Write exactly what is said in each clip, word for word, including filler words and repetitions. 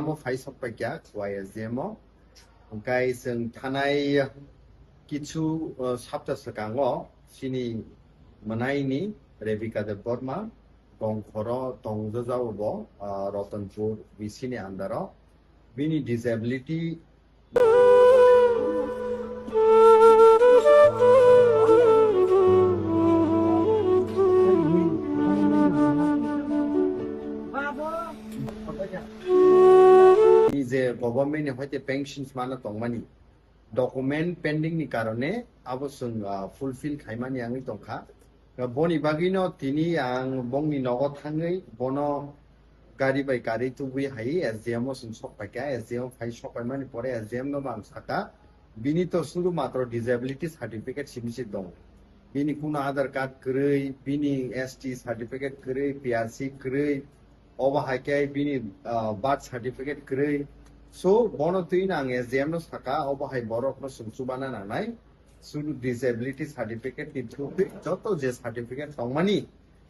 Omo phai sok paikha Khowai S D M o. Hwnkhe chwng thanai kichu, uh, sapta swkango chini mwnaini Rebecca Debbarma Gongkhoro tongjajao bo, uh, Ratanpur V C ni under o. Bini disability Ni je government ni hoite pensions mana tongmani, document pending ni karone abo chwng, ah, fulfill khaimani wngwi tongkha. Boni bagwino tini ang bongni nogo thangwi bono gari bai gari tubui hai S D M o chwng sok paikha. S D M o phai sok paimani pore S D M no bo ang saka, bini to sudu matro disability certificate simi se dong. Bini kuno Aadhaar card kwrwi, bini S T certificate kwrwi, P R C kwrwi, obo hai khe bini, ah, birth certificate kwrwi. So, bono twi no ang S D M no saka, obo hai borok no chwng chubana nangnai. Sudu disability certificate ni through twi joto je certificate tongmani,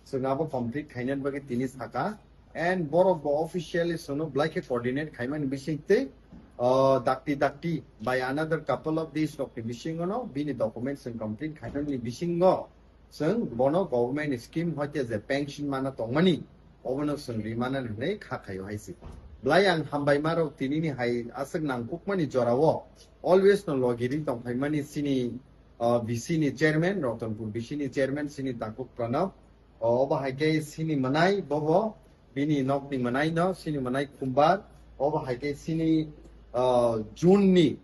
chwng abo complete khainani bagwi tini saka. And borok bo officially chwngno belai khe coordinate khaimani bising twi, ah, dakti dakti by another couple of days rokni bisingo no bini documents chwng complete khainani bisingo chwng bono government scheme hoite je pension mana tongmani, obono chwng rimana hinwi kha khaio hai se. Belai ang hambai ma rok tinini hai aswk nangkukmani jorao always no logi ri tong phaimani chini, ah, V C ni chairman, Ratanpur V C ni chairman chini Tangkuk Pranab, obo hai khe chini mwnai bobo, bini nokni mwnai no, chini mwnai Khumbar, obo hai khe chini, ah, June ni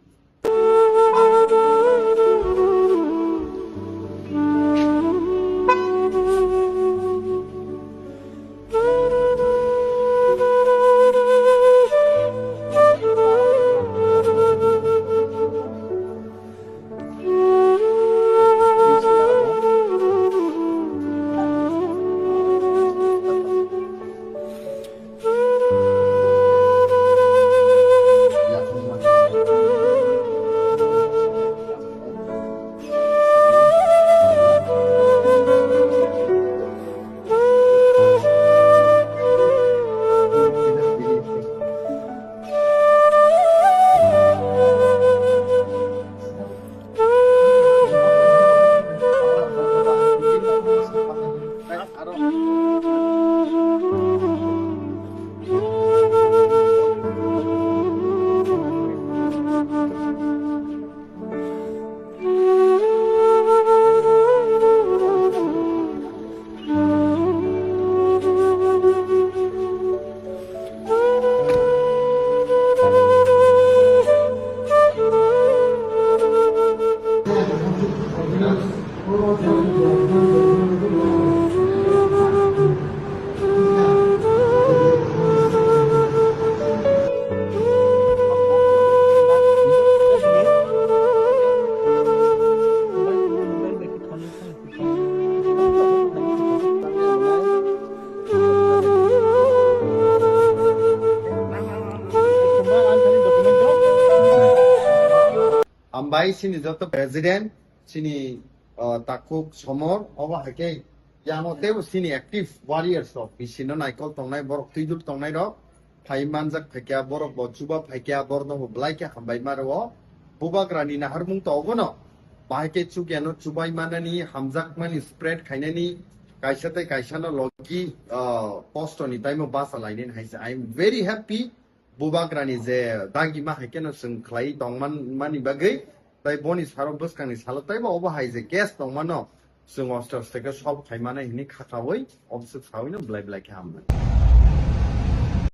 Hambai chini joto president, chini, uh, Takhuk Somor, obo hai khe yang o teibo chini active warriors rok, bisino naikol tongnai borok, twidur tongnai rok, phai manjak phaikha, borok bo chuba phaikha, borok no bo belai khe hambai ma rwo. Bubagrani naharmung to ogono, bahai khe chukya no chubai manani, hamjakmani spread khainani, kaisa tei kaisa no logi, ah, posto ni taimo basa lainani hai se. I am very happy. Bubagrani je dagi ma hai khe no chwng khlai tongman mani bagwi, tai boni saro bwskangni salo taibo obo hai je case tongmano chwng osto osto khe solve khai mano hini kha khaui obswk saui no belai belai khe hambai.